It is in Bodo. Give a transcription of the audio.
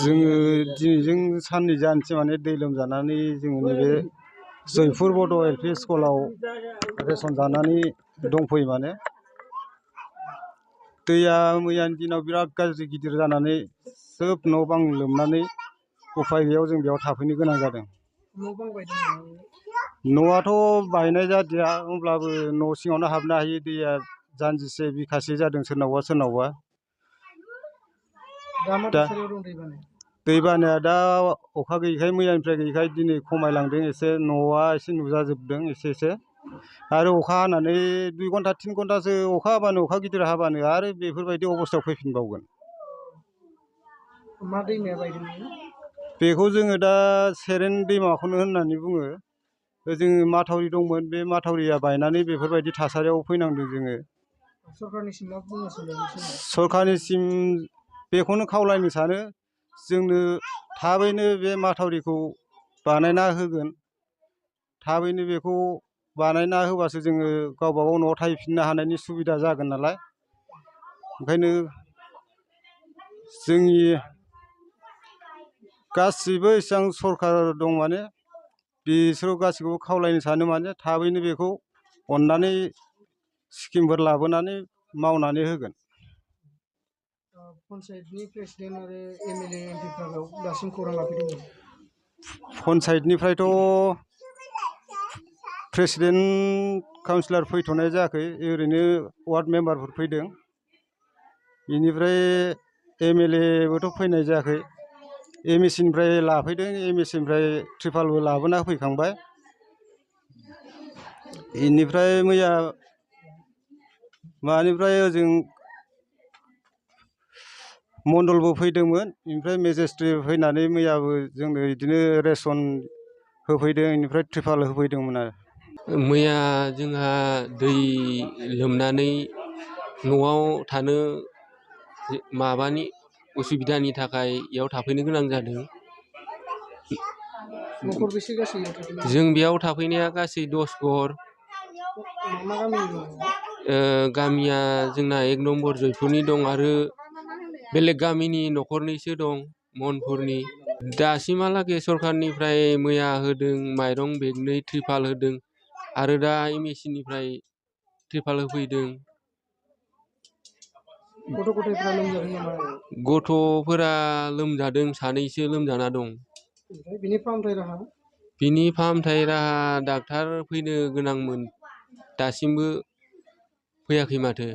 जोङो दिनैजों साननै जानोसै माने दै लोमजानानै जोङो नैबे जयपुर बड' LP स्कुलाव रेसन जानानै दंफैयो माने दैया मैयानि दिनाव बिराद गाज्रि गिदिर जानानै सोब न' बां लोमनानै उफाय गैयाव जों बेयाव थाफैनो गोनां जादों। न'आथ' बायनाय जादिया होमब्लाबो न' सिङावनो हाबनो हायो दैया जानजिसे बिखासे जादों सोरनावबा सोरनावबा। दै बानाया दा अखा गैयैखाय मैयानिफ्राय गैयैखाय दिनै खमायलांदों एसे न'आ एसे नुजाजोबदों एसे आरो अखा हानानै 2 घन्टा 3 घन्टासो अखा हाबानो अखा गिदिर हाबानो आरो बेफोरबायदि अबस्थायाव फैफिनबावगोन। मा दैमाया बायदोंमोन? बेखौ जोङो दा सेरेन दैमाखौनो होननानै बुङो। जोङो माथावरि दंमोन बे माथावरिया बायनानै बेफोरबायदि थासारियाव फैनांदों जोङो। सरकारनिसिम मा बुंनो सानो? सरकारनिसिम बेखौनो खावलायनो सानो जोंनो थाबैनो बे माथावरिखौ बानायना होगोन। थाबैनो बेखौ बानायना होबासो जोङो गावबा गाव न'आव थाहैफिननो हानायनि सुबिदा जागोन नालाय। ओंखायनो जोंनि गासिबो एसां सरकार दं माने बिसोर गासिखौबो खावलायनो सानो माने थाबैनो बेखौ अननानै स्किमफोर लाबोनानै मावनानै होगोन। पन्चायतनि प्रेसिडेन्ट आरो MLA MPफ्राव दासिम खौरां लाफैदोंमोन? पन्चायतनिफ्रायथ' प्रेसिडेन्ट काउन्सिलर फैथ'नाय जायाखै ओरैनो वार्ड मेम्बारफोर फैदों। बेनिफ्राय MLA बोथ' फैनाय जायाखै। MEC निफ्राय लाफैदों MEC निफ्राय ट्रिपालबो लाबोना होफैखांबाय। बेनिफ्राय मैया मानिफ्राय ओजों मण्डलबो फैदोंमोन ओमफ्राय मेजिस्ट्रेट फैनानै मैयाबो जोंनो बिदिनो रेसन होफैदों बेनिफ्राय ट्रिपाल होफैदोंमोन आरो। मैया जोंहा दै लोमनानै न'आव थानो माबानि उसुबिदानि थाखाय इयाव थाफैनो गोनां जादों। न'खरबेसे गासै? जों बेयाव थाफैनाया गासै 10 घर। मा गामि दं? गामिया जोंना 1 नम्बर जयपुरनि दं आरो बेलेग गामिनि न'खरनैसो दं मनपुरनि। दासिमहालागै सरकारनिफ्राय मैया होदों माइरं बेगनै ट्रिपाल होदों आरो दा MEC निफ्राय ट्रिपाल होफैदों। गथ' गथायफ्रा लोमजादों नामा? गथ'फोरा लोमजादों, सानैसो लोमजाना दं। बिनि फाहामथाय राहा? बिनि फाहामथाय राहा डाक्टार फैनो गोनांमोन दासिमबो फैयाखै माथो।